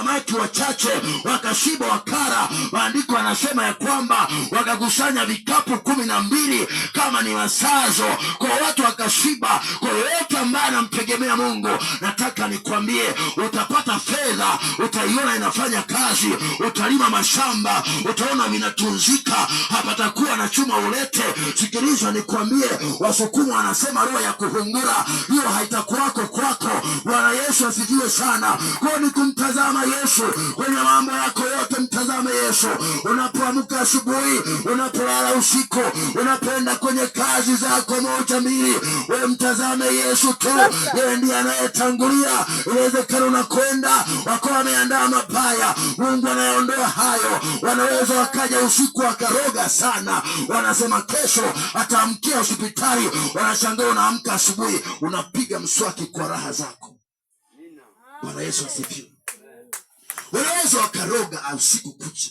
Samaki wachache wakashiba wakara. Maandiko anasema ya kwamba wakakusanya vikapu 12 kama ni masazo kwa watu wakashiba. Kwa yoyote ambaye anamtegemea Mungu, nataka nikwambie, utapata fedha, utaiona inafanya kazi, utalima mashamba, utaona vinatunzika, hapatakuwa na chuma ulete. Sikiliza nikwambie, Wasukuma wanasema roho ya kuhungura, hiyo haitakuwako kwako. Bwana Yesu asifiwe sana. Kwa ni kumtazama Yesu kwenye mambo yako yote, mtazame Yesu unapoamka asubuhi, unapolala usiku, unapoenda kwenye kazi zako moja mbili, we mtazame Yesu tu, yeye ndiye anayetangulia. Inawezekana unakwenda wako wameandaa mabaya, Mungu anayeondoa hayo. Wanaweza wakaja usiku wakaroga sana, wanasema kesho ataamkia hospitali, wanashangaa unaamka asubuhi unapiga mswaki kwa raha zako. Bwana Yesu asifiwe. Wanaweza wakaroga usiku kucha,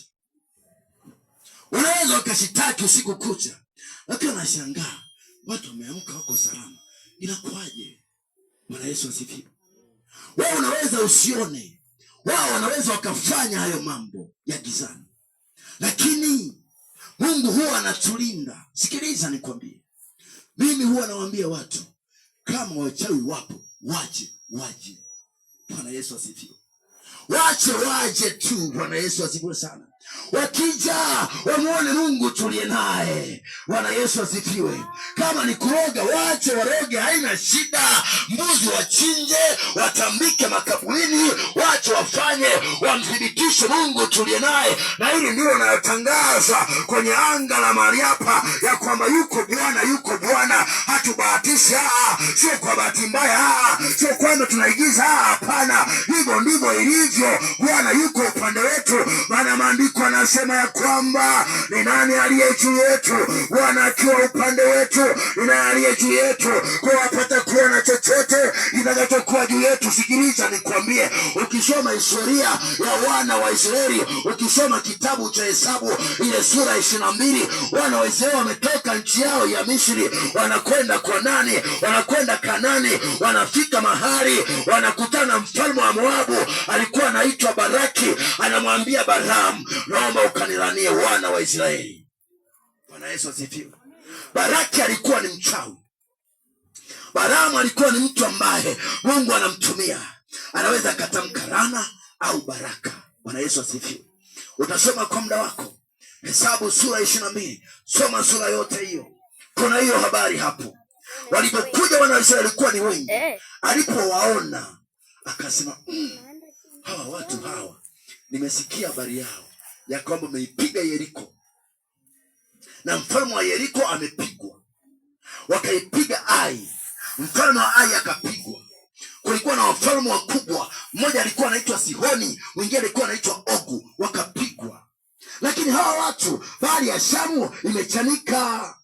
wanaweza wakashitaki usiku kucha, lakini wanashangaa watu wameamka wako salama, inakuwaje? Bwana Yesu asifiwe. Wao unaweza usione, wao wanaweza wakafanya hayo mambo ya gizani, lakini Mungu huwa anatulinda. Sikiliza nikwambie, mimi huwa nawaambia watu kama wachawi wapo, waje waje. Bwana Yesu asifiwe. Wache waje tu. Bwana Yesu asifiwe sana. Wakija wamuone Mungu tuliye naye. Bwana Yesu asifiwe. Kama ni kuroga, wache waroge, haina shida. Mbuzi wachinje, watambike makaburini, wache wafanye, wamthibitishe Mungu tuliye naye. Na hili ndilo nayotangaza kwenye anga la mahali hapa, ya kwamba yuko Bwana, yuko Bwana. Hatubahatishi, sio kwa bahati mbaya, sio kwamba tunaigiza, hapana. Hivyo ndivyo ilivyo. Bwana yuko upande wetu, maana maandiko anasema ya kwamba ni nani aliye juu yetu? Bwana akiwa upande wetu, ni nani aliye juu yetu? Kwa wapata kuwa na chochote kitakachokuwa juu yetu. Sikiliza nikwambie, ukisoma historia ya wana wa Israeli, ukisoma kitabu cha Hesabu ile sura 22, wana wa Israeli wametoka nchi yao ya Misri, wanakwenda kwa nani? Wanakwenda Kanani. Wanafika mahali wanakutana mfalme wa Moabu, alikuwa anaitwa Baraki, anamwambia Balaamu, naomba ukanilanie wana wa Israeli. Bwana Yesu asifiwe. Baraki alikuwa ni mchawi. Balaamu alikuwa ni mtu ambaye Mungu anamtumia, anaweza akatamka laana au baraka. Bwana Yesu asifiwe. Utasoma kwa muda wako Hesabu sura 22, soma sura yote hiyo, kuna hiyo habari hapo. Walipokuja wana wa Israeli walikuwa ni wengi, alipowaona akasema, hawa watu hawa nimesikia habari yao ya kwamba wameipiga Yeriko na mfalme wa Yeriko amepigwa, wakaipiga Ai, mfalme wa Ai akapigwa. Kulikuwa na wafalme wakubwa, mmoja alikuwa anaitwa Sihoni, mwingine alikuwa anaitwa Ogu, wakapigwa. Lakini hawa watu bahari ya Shamu imechanika,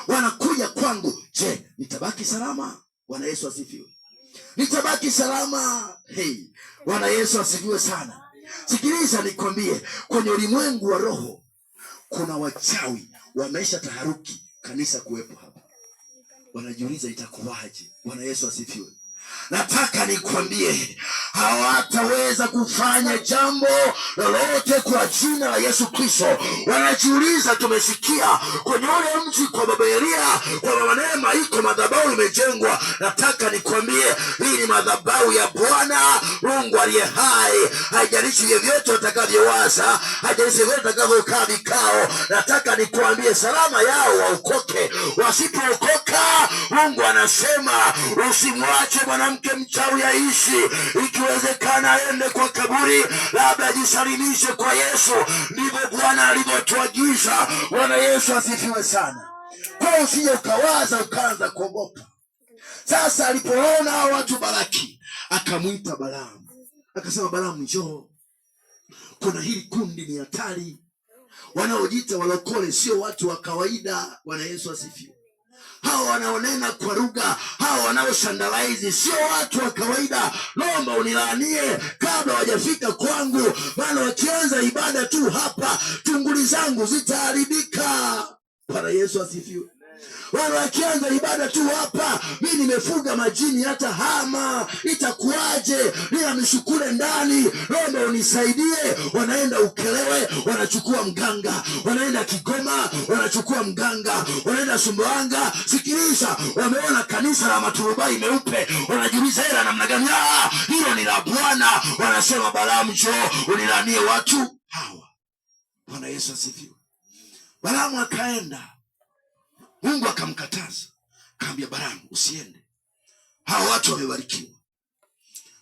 wanakuja kwangu, je, nitabaki salama? Bwana Yesu asifiwe. Nitabaki salama? Hey, Bwana Yesu asifiwe sana. Sikiliza nikwambie, kwenye ulimwengu wa roho kuna wachawi wameisha taharuki kanisa kuwepo hapa, wanajiuliza itakuwaje? Bwana Yesu asifiwe. Nataka nikwambie hawataweza kufanya jambo lolote kwa jina la Yesu Kristo. Wanajiuliza, tumesikia kwenye ule mji kwa baba Elia, kwa mama Neema iko madhabahu imejengwa. Nataka nikwambie hii ni madhabahu ya Bwana Mungu aliye hai. Haijalishi vyovyote watakavyowaza, haijalishi vyovyote watakavyokaa vikao. Nataka nikwambie salama yao waokoke. Wasipookoka, Mungu anasema usimwache mwanamke mchawi aishi, ikiwezekana aende kwa kaburi, labda ajisalimishe kwa Yesu. Ndivyo Bwana alivyotuagiza. Bwana Yesu asifiwe sana. Kwa usije ukawaza ukaanza kuogopa. Sasa alipoona hao watu Baraki akamwita Balaamu, akasema, Balaamu njoo, kuna hili kundi ni hatari, wanaojiita walokole sio watu wa kawaida. Bwana Yesu asifiwe. Hawa wanaonena kwa lugha, hawa wanaoshandalaizi sio watu wa kawaida. Naomba unilaanie kabla hawajafika kwangu, maana wakianza ibada tu hapa tunguli zangu zitaharibika. Bwana Yesu asifiwe. Wale wakianza ibada tu hapa, mi nimefuga majini hata hama, itakuwaje? Nina mishukure ndani, Roho unisaidie. Wanaenda Ukelewe wanachukua mganga, wanaenda Kigoma wanachukua mganga, wanaenda Sumbawanga. Sikiliza, wameona kanisa la maturubai meupe, wanajiuliza hela namna gani? Ah, hilo ni la Bwana. Wanasema Balaamu, njoo unilanie watu hawa. Bwana Yesu asifiwe. Balaamu akaenda, Mungu akamkataza, akaambia Balaamu, usiende, hawa watu wamebarikiwa,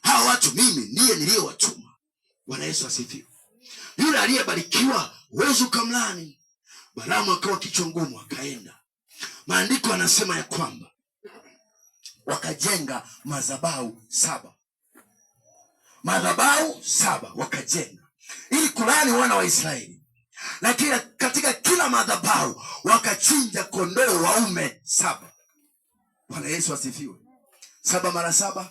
hawa watu mimi ndiye niliyewatuma. Bwana Yesu asifiwe. Yule aliyebarikiwa huwezi ukamlani. Balaamu akawa kichwa ngumu, akaenda. Maandiko anasema ya kwamba wakajenga madhabahu 7, madhabahu 7 wakajenga ili kulani wana wa Israeli, lakini katika kila madhabahu wakachinja kondoo waume 7. Bwana Yesu asifiwe. 7 mara 7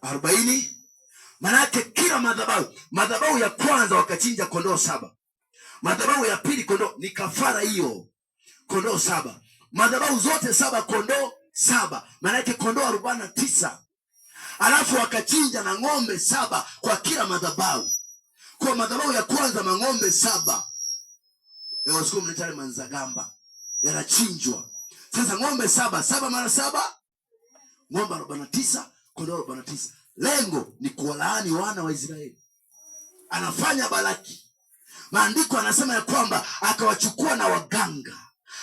40. Manake kila madhabahu, madhabahu ya kwanza wakachinja kondoo 7, madhabahu ya pili kondoo, ni kafara hiyo, kondoo 7, madhabahu zote 7 kondoo 7, manake kondoo 49. Alafu wakachinja na ng'ombe 7 kwa kila madhabahu. Kwa madhabahu ya kwanza mang'ombe 7, wasiku mnaitale manzagamba, yanachinjwa. Sasa ng'ombe 7, 7 mara 7, ng'ombe 49, kondoo 49. Lengo ni kuwalaani wana wa Israeli. Anafanya Balaki. Maandiko anasema ya kwamba akawachukua na waganga,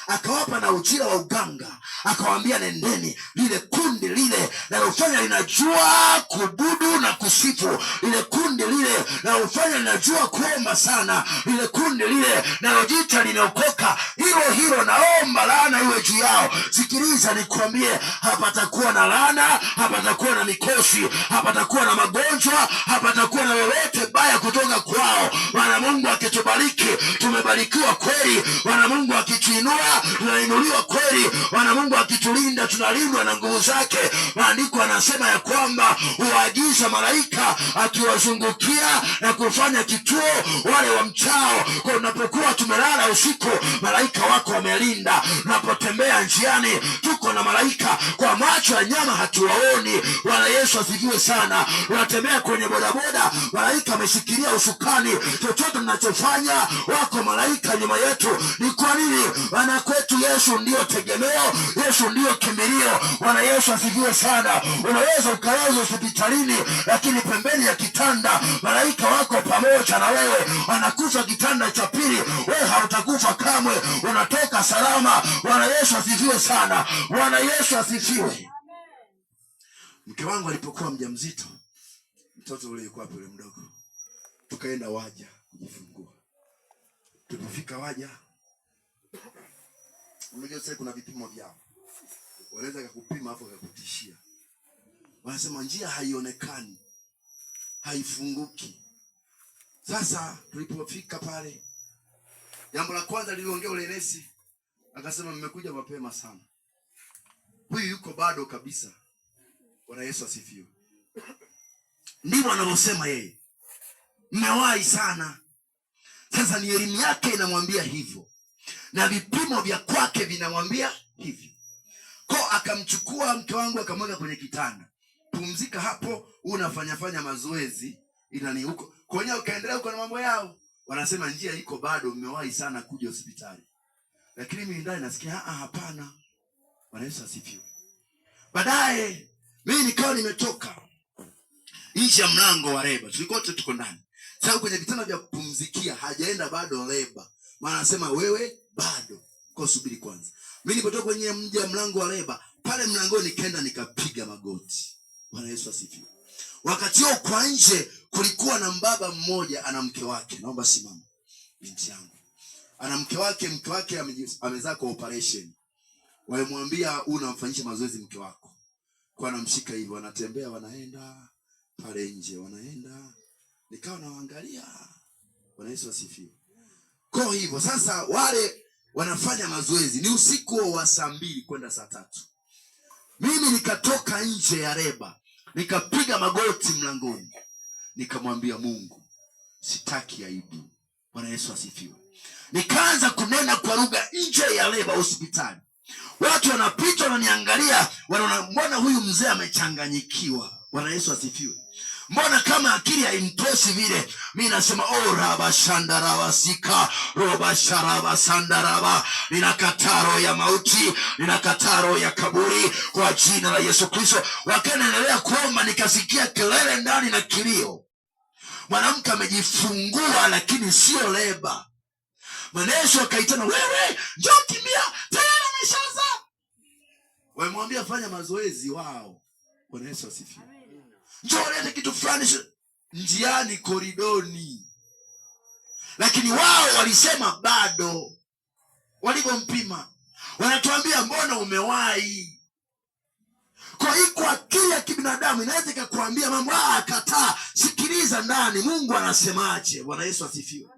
akawapa na ujira wa uganga, akawaambia nendeni, lile kundi lile linalofanya linajua kubudu na kusifu, lile kundi lile linalofanya linajua kuomba sana, lile kundi lile linalojiita linaokoka, hilo hilo naomba laana iwe juu yao. Sikiliza nikwambie, hapatakuwa na laana, hapatakuwa na mikosi, hapatakuwa na magonjwa, hapatakuwa na lolote baya kutoka kwao. Maana Mungu akitubariki tumebarikiwa kweli, maana Mungu akituinua tunainuliwa kweli, maana Mungu akitulinda tunalindwa na nguvu zake. Maandiko anasema ya kwamba huagiza malaika akiwazungukia na kufanya kituo wale wamchao. Kwa unapokuwa tumelala usiku, malaika wako wamelinda. Unapotembea njiani, tuko na malaika. Kwa macho ya nyama hatuwaoni. Bwana Yesu asifiwe sana. Unatembea kwenye bodaboda, malaika ameshikilia usukani. Chochote tunachofanya, wako malaika nyuma yetu. Ni kwa nini? Maana kwetu Yesu ndio tegemeo, Yesu ndio kimbilio. Bwana Yesu asifiwe sana. Unaweza ukalazwa hospitalini, lakini pembeni ya kitanda malaika wako pamoja na wewe. Anakufa kitanda cha pili, wewe hautakufa kamwe, unatoka salama. Bwana Yesu asifiwe sana. Bwana Yesu asifiwe. Mke wangu alipokuwa mjamzito, mtoto ule yuko hapo, yule mdogo, tukaenda Waja kujifungua. Tulipofika Waja, unajua sasa kuna vipimo vyao, wanaweza kukupima afu wakakutishia, wanasema njia haionekani, haifunguki. Sasa tulipofika pale, jambo la kwanza liliongea ule nesi akasema, mmekuja mapema sana, huyu yuko bado kabisa. Bwana Yesu asifiwe. Ndivyo anavyosema yeye, mmewahi sana. Sasa ni elimu yake inamwambia hivyo na vipimo vya kwake vinamwambia hivyo. Ko akamchukua mke wangu akamweka kwenye kitanda, pumzika hapo, unafanya fanya mazoezi inani huko kwenye, ukaendelea huko na mambo yao. Wanasema njia iko bado, mmewahi sana kuja hospitali. Lakini mimi ndani nasikia hapana. Bwana Yesu asifiwe. Baadaye mimi nikawa nimetoka nje ya mlango wa leba, tulikuwa tuko ndani. Sasa kwenye vitanda vya kupumzikia hajaenda bado leba, maana anasema wewe bado, kwa subiri kwanza. Mimi nilipotoka kwenye mji wa mlango wa leba pale mlangoni, nikaenda nikapiga magoti. Bwana Yesu asifiwe. Wakati huo kwa nje kulikuwa na mbaba mmoja ana mke wake. Naomba simama binti yangu. Ana mke wake, mke wake amezaa kwa operation. Walimwambia unamfanyisha mazoezi mke wako. Kwa anamshika hivi, wanatembea wanaenda pale nje, wanaenda. Nikawa nawaangalia. Bwana Yesu asifiwe. Kwa hivyo sasa wale wanafanya mazoezi ni usiku wa saa 2 kwenda saa 3. Mimi nikatoka nje ya reba, nikapiga magoti mlangoni. Nikamwambia Mungu, sitaki aibu. Bwana Yesu asifiwe. Nikaanza kunena kwa lugha nje ya leba hospitali. Watu wanapita wananiangalia, wanaona mbona huyu mzee amechanganyikiwa. Bwana Yesu asifiwe. Mbona kama akili haimtoshi vile? Mi nasema oh, raba shandaraba sika roba sharaba sandaraba, ninakataa roho ya mauti, ninakataa roho ya kaburi kwa jina la Yesu Kristo. Wakati naendelea kuomba, nikasikia kelele ndani na kilio. Mwanamke amejifungua, lakini sio leba. Manesi wakaitana, wewe njoo kimbia, tayari ameshazaa. Wamemwambia fanya mazoezi wao. Bwana Yesu asifiwe. Njoo lete kitu fulani njiani, koridoni, lakini wao walisema bado. Walivyompima wanatuambia mbona umewahi? Kwa hiyo kwa akili ya kibinadamu inaweza ikakuambia mambo, kataa. Sikiliza ndani, Mungu anasemaje? Bwana Yesu asifiwe.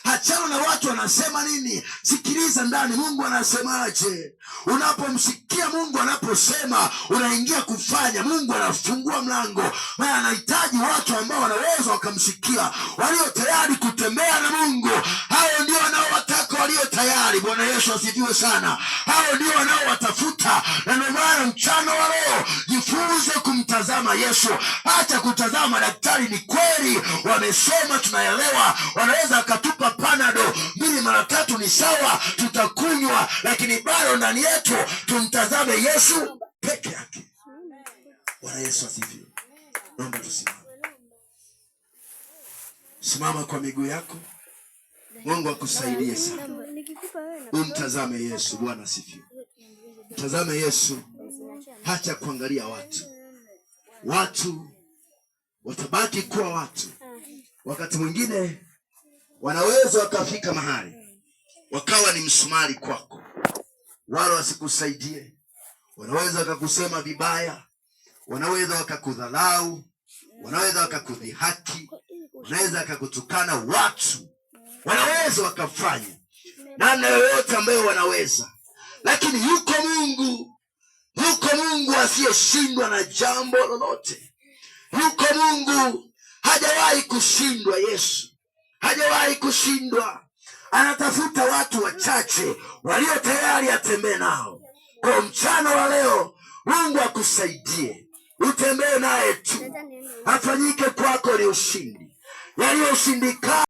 Achana na watu wanasema nini, sikiliza ndani, Mungu anasemaje. Unapomsikia Mungu anaposema, unaingia kufanya. Mungu anafungua mlango, maana anahitaji watu ambao wanaweza wakamsikia, walio tayari kutembea na Mungu. Hao ndio wanaowataka walio tayari. Bwana Yesu asifiwe sana. Hao ndio wanaowatafuta, na ndio maana mchana wa leo jifunze kumtazama Yesu, acha kutazama daktari. Ni kweli wamesoma, tunaelewa, wanaweza wakatupa panado 2 mara 3, ni sawa, tutakunywa, lakini bado ndani yetu tumtazame Yesu peke yake. Bwana Yesu asifiwe. Naomba tusimame. Simama kwa miguu yako. Mungu akusaidie sana. Umtazame Yesu. Bwana asifiwe. Mtazame Yesu. Acha kuangalia watu. Watu watabaki kuwa watu. Wakati mwingine wanaweza wakafika mahali wakawa ni msumari kwako, wala wasikusaidie. Wanaweza wakakusema vibaya, wanaweza wakakudhalau, wanaweza wakakudhihaki, wanaweza wakakutukana. Watu wanaweza wakafanya namna yoyote ambayo wanaweza, lakini yuko Mungu, yuko Mungu asiyeshindwa na jambo lolote. Yuko Mungu, hajawahi kushindwa. Yesu hajawahi kushindwa. Anatafuta watu wachache walio tayari atembee nao. Kwa mchana wa leo, Mungu akusaidie utembee naye tu, afanyike kwako ni ushindi. Yaliyoshindikana